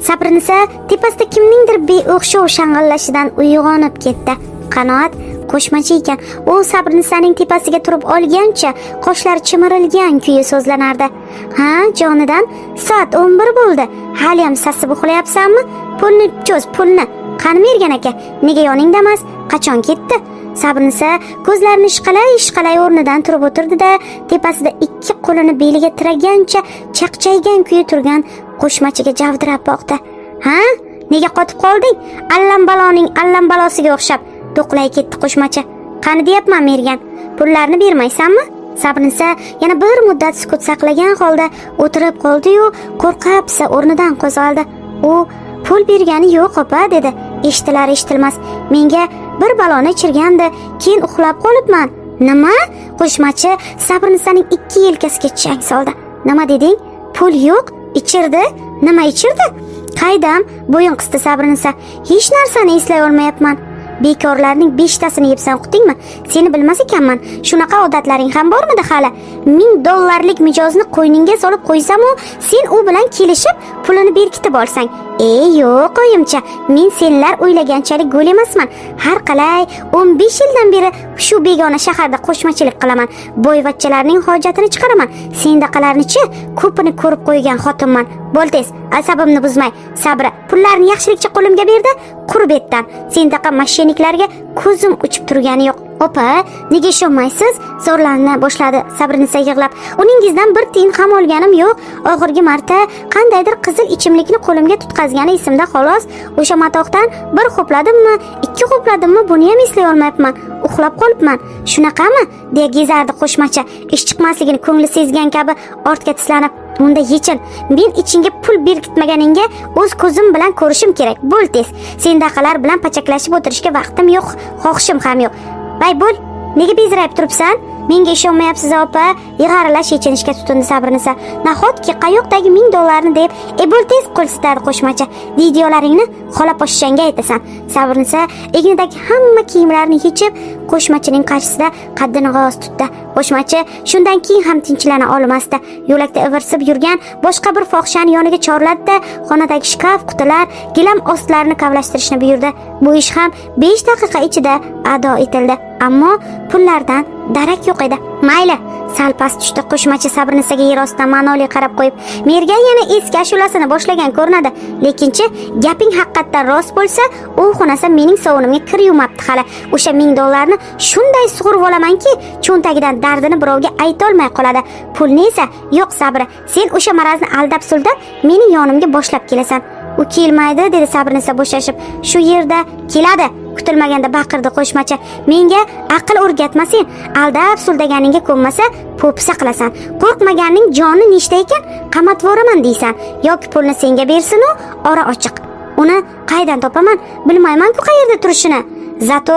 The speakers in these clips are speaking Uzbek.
Sabrnisa tepasida kimningdir beo'xshov shang'illashidan uyg'onib ketdi. Qanoat qo'shmachi ekan. U Sabrnisaning tepasiga turib olgancha, qoshlari chimirilgan kuyi so'zlanardi. "Ha, jonidan, soat 11 bo'ldi. Haliyam sasib uxlayapsanmi? Pulni cho'z, pulni. Qani Mergan aka? Nega yoningda emas? Qachon ketdi?" Sabrnisa ko'zlarini ishqalay ishqalay o'rnidan turib o'tirdi-da, tepasida ikki qo'lini beliga tiragancha chaqchaygan kuyi turgan qo'shmachiga javdirab boqdi. "Ha? Nega qotib qolding? Allam baloning allam balosiga o'xshab," to'qlay ketdi qo'shmachi. "Qani deyapman, Mergan. Pullarni bermaysanmi?" Sabrnisa yana bir muddat sukut saqlagan holda o'tirib qoldi-yu, qo'rqa pisa o'rnidan qo'zg'aldi. "U pul bergani yo'q, opa," dedi eshitilar eshitilmas. "Menga bir baloni ichirgandi, keyin uxlab qolibman." "Nima?" Qo'shmachi Sabrnisaning ikki yelkasiga chang soldi. "Nima deding? Pul yo'q, ichirdi? Nima ichirdi? Qaydam?" bo'yin qisdi Sabrnisa. "Hech narsani eslay olmayapman." "Bekorlarning beshtasini yebsan, uqdingmi? Seni bilmas ekanman. Shunaqa odatlaring ham bormidi hali? 1000 dollarlik mijozni qo'yningga solib qo'ysamu, sen u bilan kelishib, pulini berkitib olsang. E, yo'q, oyimcha, men senlar o'ylaganchalik go'l emasman. Har qalay 15 yildan beri shu begona shaharda qo'shmachilik qilaman. Boyvachchalarning hojatini chiqaraman. Sendaqalarni-chi, ko'pini ko'rib qo'ygan xotinman. Bo'l tez, asabimni buzmay. Sabri, pullarni yaxshilikcha qo'limga berdi, qurib etdan. Sendaqa мошенник larga ko'zim uchib turgani yo'q." "Opa, nega ishonmaysiz?" zorlanma boshladi Sabrnisa yig'lab. "Uningizdan bir tiyin ham olganim yo'q. Oxirgi marta qandaydir qizil ichimlikni qo'limga tutqazgani esimda, xolos. O'sha matohdan bir ho'pladimmi, ikki ho'pladimmi, buni ham eslay olmayapman. Uxlab qolibman." "Shunaqami?" deya gezardi qo'shmachi, ish chiqmasligini ko'ngli sezgan kabi ortga tislanib. "Unda yechin. Men ichingga pul berkitmaganingga o'z ko'zim bilan ko'rishim kerak. Bo'l tez. Sendaqalar bilan pachaklashib o'tirishga vaqtim yo'q, xohishim ham yo'q. Vay, bo'l. Nega bezrayib turibsan? Menga ishonmayapsiz, opa?" Yig'arilash yechinishga tutindi Sabrnisa. "Nahotki qayoqdagi 1000 dollarni deb." "E, bo'l tez," qo'l siltadi qo'shmachi. "Videolaringni xola poshshangga aytasan." Sabrnisa egnidagi hamma kiyimlarini yechib, qo'shmachining qarshisida qaddini g'oz tutdi. Qo'shmachi shundan keyin ham tinchlana olmasdi. Yo'lakda ivirsib yurgan boshqa bir fohishani yoniga chorladi-da, xonadagi shkaf, qutilar, gilam ostlarini kavlashtirishni buyurdi. Bu ish ham 5 daqiqa ichida ado etildi. Ammo pullardan darak yo'q edi. "Mayli," sal past tushdi qo'shmachi Sabrnisaga yer ostidan ma'noli qarab qo'yib. "Mergan yana eski ashulasini boshlagan ko'rinadi. Lekinchi, gaping haqiqatdan rost bo'lsa, u xunasa mening sovunimga kir yuvmabdi hali. O'sha 1000 dollarni shunday sug'urib olamanki, cho'ntagidan dardini birovga aytolmay qoladi. Pulni esa yo'q, Sabri. Sen o'sha marazni aldab suldab mening yonimga boshlab kelasan." "U kelmaydi," dedi Sabrnisa bo'shashib. "Shu yerda keladi," kutilmaganda baqirdi qo'shmachi. "Menga aql o'rgatma sen. Aldab suldaganingga ko'nmasa, po'pisa qilasan. Qo'rqmaganning joni nechta ekan, qamatvoraman deysan. Yoki pulni senga bersin u, ora ochiq." "Uni qaydan topaman? Bilmayman-ku qayerda turishini." "Зато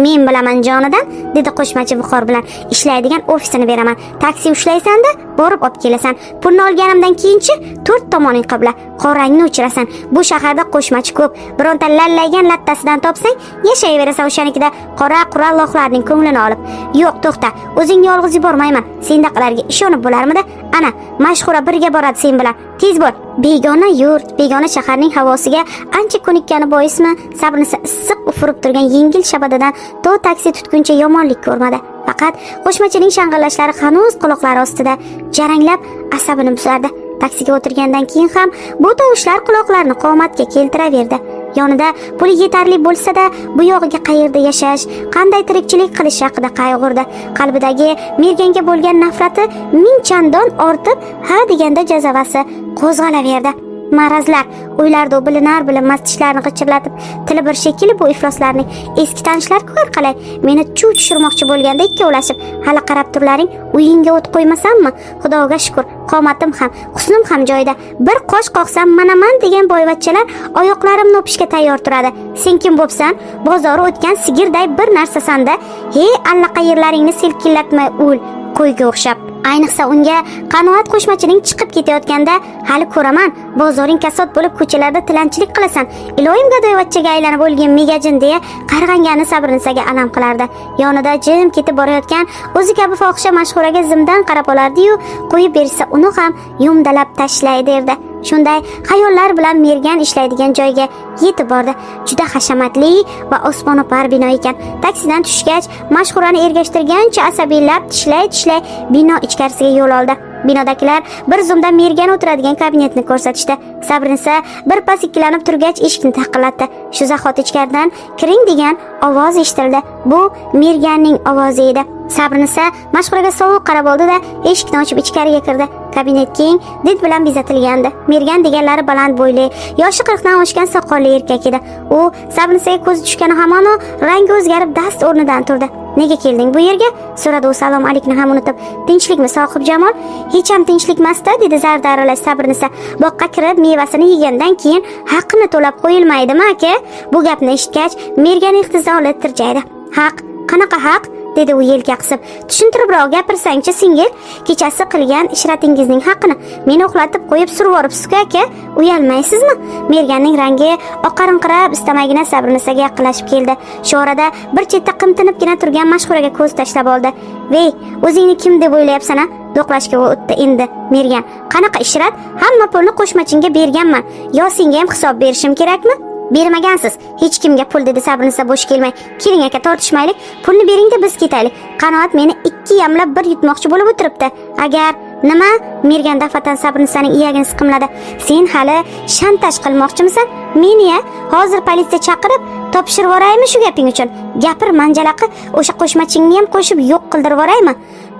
men bilaman, jonidan," dedi qo'shmachi viqor bilan. "Ishlaydigan ofisini beraman. Taksi ushlaysan-da, borib olib kelasan. Pulni olganimdan keyinchi, to'rt tomoning qibla. Qorangni o'chirasan. Bu shaharda qo'shmachi ko'p. Bironta lallaygan lattasidan topsang, yashayverasan o'shanikida qora qura loxlarning ko'nglini olib. Yo'q, to'xta. O'zingni yolg'iz yubormayman. Sendaqalarga ishonib bo'larmidi? Ana, Mashhura birga boradi sen bilan. Tez bo'l." Begona yurt, begona shaharning havosiga ancha ko'nikkani boismi, Sabrnisa issiq ufurib turgan yengil shabadadan to taksi tutguncha yomonlik ko'rmadi. Faqat qo'shmachining shang'illashlari hanuz quloqlari ostida jaranglab asabini buzardi. Taksiga o'tirgandan keyin ham bu tovushlar quloqlarni qomatga keltiraverdi. Yonida puli yetarli bo'lsa-da, bu yog'iga qayerda yashash, qanday tirikchilik qilish haqida qayg'urdi. Qalbidagi Merganga bo'lgan nafrati ming chandon ortib, ha deganda jazavasi qo'zg'alaverdi. "Marazlar," o'ylardi u bilinar bilinmas tishlarini g'ichirlatib. "Tili bir shekilli bu ifloslarning. Eski tanishlar-ku har qalay. Meni chuv tushirmoqchi bo'lganda ikkovlashib. Hali qarab turlaring, uyingga o't qo'ymasammi? Xudoga shukur, qomatim ham, husnim ham joyida. Bir qosh qoqsam, manaman degan boyvachchalar oyoqlarimni o'pishga tayyor turadi. Sen kim bo'psan? Bozori o'tgan sigirday bir narsasanda. He, allaqayerlaringni selkillatmay o'l, qo'yga o'xshab." Ayniqsa unga Qanoat qo'shmachining chiqib ketayotganda, "Hali ko'raman, bozoring kasod bo'lib ko'chalarda tilanchilik qilasan, iloyim gadoyvachchaga aylanib o'lgin, megajin," deya qarg'angani Sabrnisaga alam qilardi. Yonida jim ketib borayotgan o'zi kabi fohisha Mashhuraga zimdan qarab olardi-yu, qo'yib berishsa uni ham yumdalab tashlay derdi. Shunday xayollar bilan Mergan ishlaydigan joyga yetib bordi. Juda hashamatli va osmono'par bino ekan. Taksidan tushgach, mashhurani ergashtirgancha asabiylab tishlay-tishlay bino ichkarisiga yo'l oldi. Binodagilar bir zumda Mergan o'tiradigan kabinetni ko'rsatishdi. Sabrinisa bir pas ikkilanib turgach eshikni taqillatdi. Shu zahoti ichkaridan "Kiring" degan ovoz eshitildi. Bu Merganning ovozi edi. Sabrinisa mashhuraga sovuq qarab oldi-da, eshikni ochib ichkariga kirdi. Kabinet keng, did bilan bezatilgandi. Mergan deganlari baland bo'yli, yoshi 40 dan oshgan soqolli erkak edi. U Sabrinisaga ko'zi tushgani hamono rangi o'zgarib dast o'rnidan turdi. "Nega kelding bu yerga?" so'radi u salom alikni ham unutib. "Tinchlikmi, Sohib Jamol?" "Hech ham tinchlikmasda", dedi zarda aralash Sabrinisa. "Boqqa kirib mevasini yegandan keyin haqini to'lab qo'yilmaydimi, aka?" Bu gapni eshitgach, Mergan ihtizoli tirjaydi. "Haq? Qanaqa haq?" dedi u yelka qisib. "Tushuntiribroq gapirsangchi, singil." "Kechasi qilgan ishratingizning haqini. Meni uxlatib qo'yib survoribsiz-ku, aka. Uyalmaysizmi?" Merganning rangi oqarinqirab istamaygina Sabrinisaga yaqinlashib keldi. Shu orada bir chetda qimtinibgina turgan mashhuraga ko'z tashlab oldi. "Vey, o'zingni kim deb o'ylayapsan, a?" Do'qlashga o'tdi endi Mergan. "Qanaqa ishrat? Hamma pulni qo'shmachinga berganman. Yo senga ham hisob berishim kerakmi?" "Bermagansiz hech kimga pul", dedi Sabrinisa bo'sh kelmay. "Keling, aka, tortishmaylik. Pulni bering-da, biz ketaylik. Qanoat meni ikki yamlab bir yutmoqchi bo'lib o'tiribdi." "Agar nima?" Mergan daf'atan Sabrinisaning iyagini siqimladi. "Sen hali shantaj qilmoqchimisan meni ya? Hozir politsiya chaqirib topshirib yuboraymi shu gaping uchun? Gapir, manjalaqi, o'sha qo'shmachingni ham qo'shib yo'q qildirib yuboraymi?"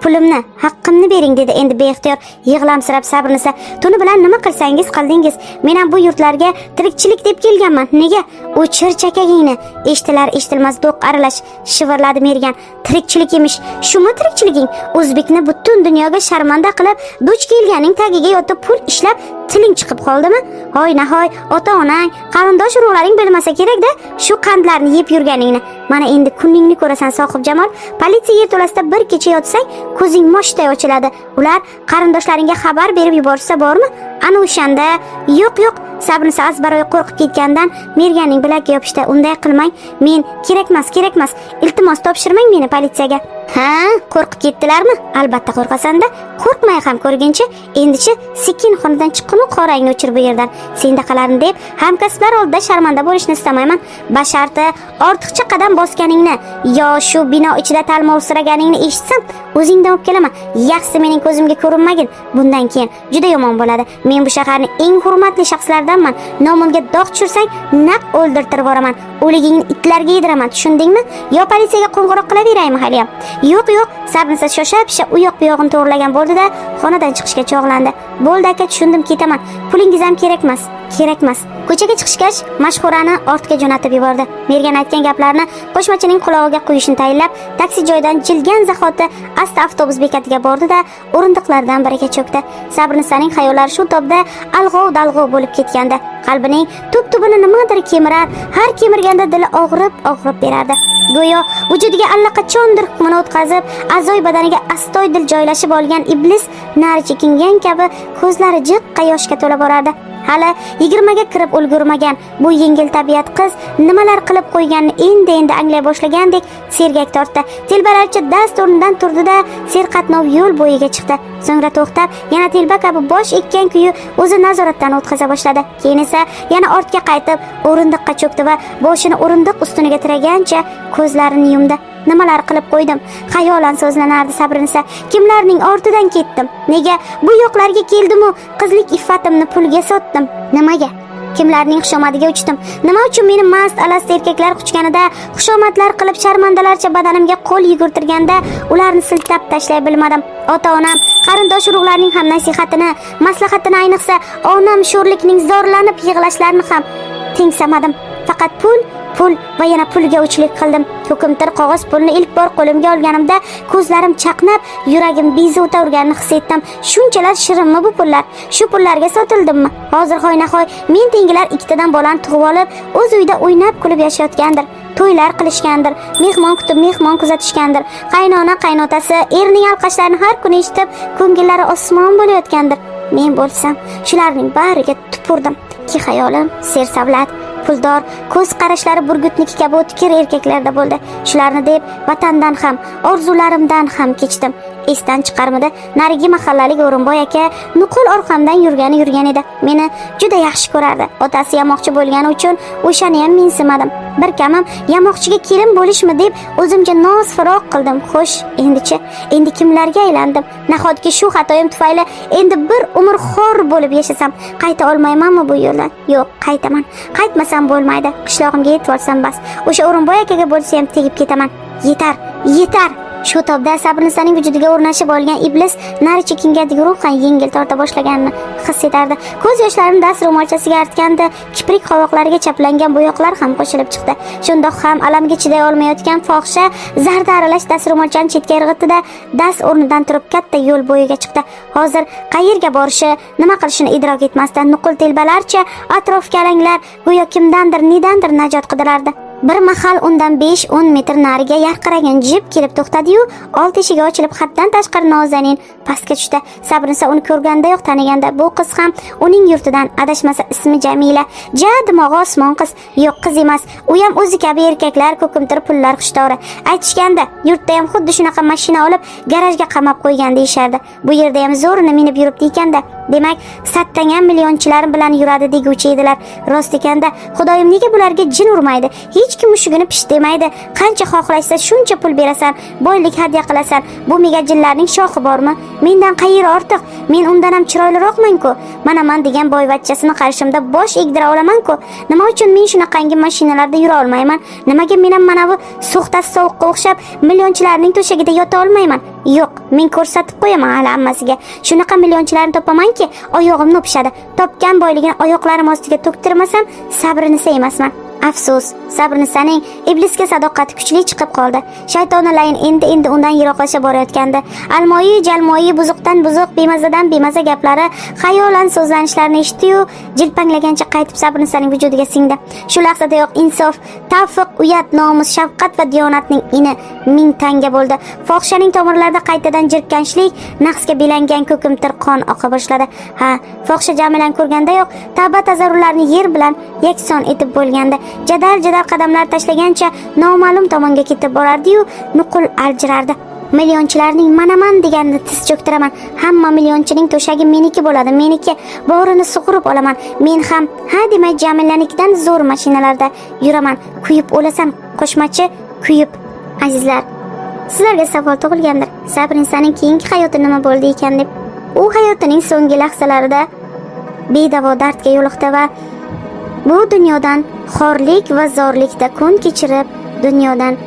"Pulimni, haqqimni bering", dedi endi beixtiyor yig'lamsirab Sabrinisa. "Tuni bilan nima qilsangiz qildingiz. Men ham bu yurtlarga tirikchilik deb kelganman. Nega?" "O'chir chakagingni", eshitilar eshitilmas do'q aralash shivirladi Mergan. "Tirikchilik emish. Shumi tirikchiliging? O'zbekni butun dunyoga sharmanda qilib, duch kelganing tagiga yotib pul ishlab tiling chiqib qoldimi? Hoy nahoy, ota onang, qarindosh urug'laring bilmasa kerakda shu qandlarni yeb yurganingni. Mana endi kuningni ko'rasan, Sohib Jamol. Politsiya yerto'lasida bir kecha yotsang, ko'zing moshday ochiladi. Ular qarindoshlaringga xabar berib yuborishsa bormi, ana o'shanda." "Yo'q, yo'q." Sabrinisa azbaroyi qo'rqib ketgandan Merganning bilagiga yopishdi. "Unday qilmang, men kerakmas, kerakmas, iltimos, topshirmang meni politsiyaga." "Ha, qo'rqib ketdilarmi? Albatta qo'rqasanda. Qo'rqmay ham ko'rginchi. Endichi sekin xonadan chiqqinu qorangni o'chir bu yerdan. Sendaqalarni deb hamkasblar oldida sharmanda bo'lishni istamayman. Basharti ortiqcha qadam bosganingni yo shu bino ichida talmovsiraganingni eshitsam, o'zingdan o'pkalama. Yaxshisi, mening ko'zimga ko'rinmagin bundan keyin, juda yomon bo'ladi. Men bu shaharning eng hurmatli shaxslaridanman. Nomimga dog' tushirsang, naq o'ldirtirib yuboraman. O'ligingni itlarga yediraman, tushundingmi? Yo politsiyaga qo'ng'iroq qilaveraymi haliyam?" "Yo'q, yo'q." Sabrinisa shosha pisha u yoq bu yog'ini to'g'irlagan bo'ldi-da, xonadan chiqishga chog'landi. "Bo'ldi, aka, tushundim, ketaman. Pulingiz ham kerakmas, kerakmas." Ko'chaga chiqishgach, mashhurani ortga jo'natib yubordi. Mergan aytgan gaplarni qo'shmachining qulog'iga quyishini tayinlab, taksi joyidan jilgan zahoti asta avtobus bekatiga bordi-da, o'rindiqlardan biriga cho'kdi. Sabrinisaning xayollari shu tobda alg'ov-dalg'ov bo'lib ketgandi. Qalbining tub tubini nimadir kemirar, har kemirganda dili og'rib og'rib berardi. Go'yo vujudiga allaqachondir hukmini o'tkazib, a'zoy badaniga astoydil joylashib olgan iblis nari chekingan kabi ko'zlari jiqqa yoshga to'la borardi. Hali 20 ga kirib ulgurmagan bu yengil tabiat qiz nimalar qilib qo'yganini endi endi anglay boshlagandek sergak tortdi. Telbalarcha dast o'rnidan turdi-da, serqatnov yo'l bo'yiga chiqdi. So'ngra to'xtab, yana telba kabi bosh ekkan kuyi o'zi nazoratdan o'tkaza boshladi. Keyin esa yana ortga qaytib, o'rindiqqa cho'kdi va boshini o'rindiq ustuniga tiragancha ko'zlarini yumdi. "Nimalar qilib qo'ydim?" xayolan so'zlanardi Sabrinisa. "Kimlarning ortidan ketdim? Nega bu yoqlarga keldimu qizlik iffatimni pulga sotdim? Nimaga? Kimlarning xushomadiga uchdim? Nima uchun meni mast alast erkaklar quchganida, xushomadlar qilib sharmandalarcha badanimga qo'l yugurtirganda ularni siltab tashlay bilmadim? Ota onam, qarindosh urug'larning ham nasihatini, maslahatini, ayniqsa onam sho'rlikning zorlanib yig'lashlarini ham tengsamadim. Faqat pul, pul va yana pulga o'chlik qildim. Ko'kimtir qog'oz pulni ilk bor qo'limga olganimda ko'zlarim chaqnab, yuragim bezovta urganini his etdim. Shunchalar shirinmi bu pullar? Shu pullarga sotildimmi? Hozir hoynahoy men tengilar ikkitadan bolani tug'ib olib, o'z uyida o'ynab kulib yashayotgandir, to'ylar qilishgandir, mehmon kutib mehmon kuzatishgandir, qaynona qaynotasi erining alqashlarini har kuni eshitib, ko'ngillari osmon bo'layotgandir. Men bo'lsam shularning bariga tupurdim ki, xayolim sersavlat, puldor, ko'z qarashlari burgutniki kabi o'tkir erkaklarda bo'ldi. Shularni deb vatandan ham, orzularimdan ham kechdim. Esdan chiqarmidi, narigi mahallalik O'rinboy aka nuqul orqamdan yurgani yurgan edi. Meni juda yaxshi ko'rardi. Otasi yamoqchi bo'lgani uchun o'shani ham mensimadim. Bir kamim yamoqchiga kelin bo'lishmi deb o'zimcha noz firoq qildim. Xo'sh, endichi, endi kimlarga aylandim? Nahotki shu xatoyim tufayli endi bir umr xor bo'lib yashasam, qayta olmaymanmi bu yo'ldan? Yo'q, qaytaman. Qaytmasam bo'lmaydi. Qishlog'imga yetib olsam bas. O'sha O'rinboy akaga bo'lsa ham tegib ketaman. Yetar, yetar. Shu tobda Sabrinisaning vujudiga o'rnashib olgan iblis nari chekingandek ruhan yengil torta boshlaganini his etardi. Ko'z yoshlarini dast ro'molchasiga artganda kiprik qovoqlariga chaplangan bo'yoqlar ham qo'shilib chiqdi. Shundoq ham alamga chiday olmayotgan fohisha zarda aralash dast ro'molchani chetga irg'itdi-da, dast o'rnidan turib katta yo'l bo'yiga chiqdi. Hozir qayerga borishi, nima qilishini idrok etmasdan nuqul telbalarcha atrofga alanglar, go'yo kimdandir, nedandir najot qidirardi. Bir mahal undan 5-10 metr nariga yarqiragan jip kelib to'xtadi-yu, old eshigi ochilib haddan tashqari nozanin pastga tushdi. Sabrinisa uni ko'rgandayoq taniganda, bu qiz ham uning yurtidan, adashmasa ismi Jamila. Ja dimog'i osmon qiz. Yo'q, qiz emas. U ham o'zi kabi erkaklar ko'kimtir pullar xushtori. Aytishganda, yurtda ham xuddi shunaqa mashina olib garajga qamab qo'ygan deyishardi. Bu yerda ham zo'rini minib yuribdi ekanda. Demak, sattangan millionchilar bilan yuradi deguvchi edilar. Rost ekanda, Xudoyim nega bularga jin urmaydi? Hech kim mushugini pish demaydi. Qancha xohlashsa shuncha pul berasan, boylik hadya qilasan. Bu megajinlarning shoxi bormi? Mendan qayeri ortiq? Men undan ham chiroyliroqman-ku. Mana man degan boyvachchasini qarshimda bosh egdira olaman-ku. Nima uchun men shunaqangi mashinalarda yura olmayman? Nimaga men ham mana bu so'xtasi sovuqqa o'xshab millionchilarning to'shagida yota olmayman? Yo'q, men ko'rsatib qo'yaman hali hammasiga. Shunaqa millionchilarni topamanki, oyog'imni o'pishadi. Topgan boyligini oyoqlarim ostiga to'ktirmasam, Sabrinisa emasman. Afsus, Sabrinisaning iblisga sadoqati kuchli chiqib qoldi. Shaytoni layin endi-endi undan yiroqlasha borayotgandi. Almoyi, jalmoyi, buzuqdan buzuq, bemazadan bemaza gaplari, xayolan so'zlanishlarini eshitdi-yu, jilpanglagancha qaytib Sabrinisaning vujudiga singdi. Shu lahzadayoq insof, tavfiq, uyat, nomus, shafqat va diyonatning ini ming tanga bo'ldi. Fohishaning tomirlarida qaytadan jirkanchlik, naqsga belangan ko'kimtir qon oqa boshladi. Ha, fohisha Jamilani ko'rgandayoq tavba tazarrurlarni yer bilan yakson etib bo'lgandi. Jadal-jadal qadamlar tashlagancha noma'lum tomonga ketib borardi-yu, nuqul aljirardi. Millionchilarning manaman deganini tiz cho'ktiraman. Hamma millionchining to'shagi meniki bo'ladi, meniki. Borini sug'urib olaman. Men ham ha demay Jamilanikidan zo'r mashinalarda yuraman. Kuyib o'lasan, qo'shmachi, kuyib. Azizlar, sizlarga savol tug'ilgandir. Sabrinisaning keyingi hayoti nima bo'ldi ekan deb. U hayotining so'nggi lahzalarida bedavo dardga yo'liqdi va bu dunyodan xorlik va zorlikda kun kechirib, dunyodan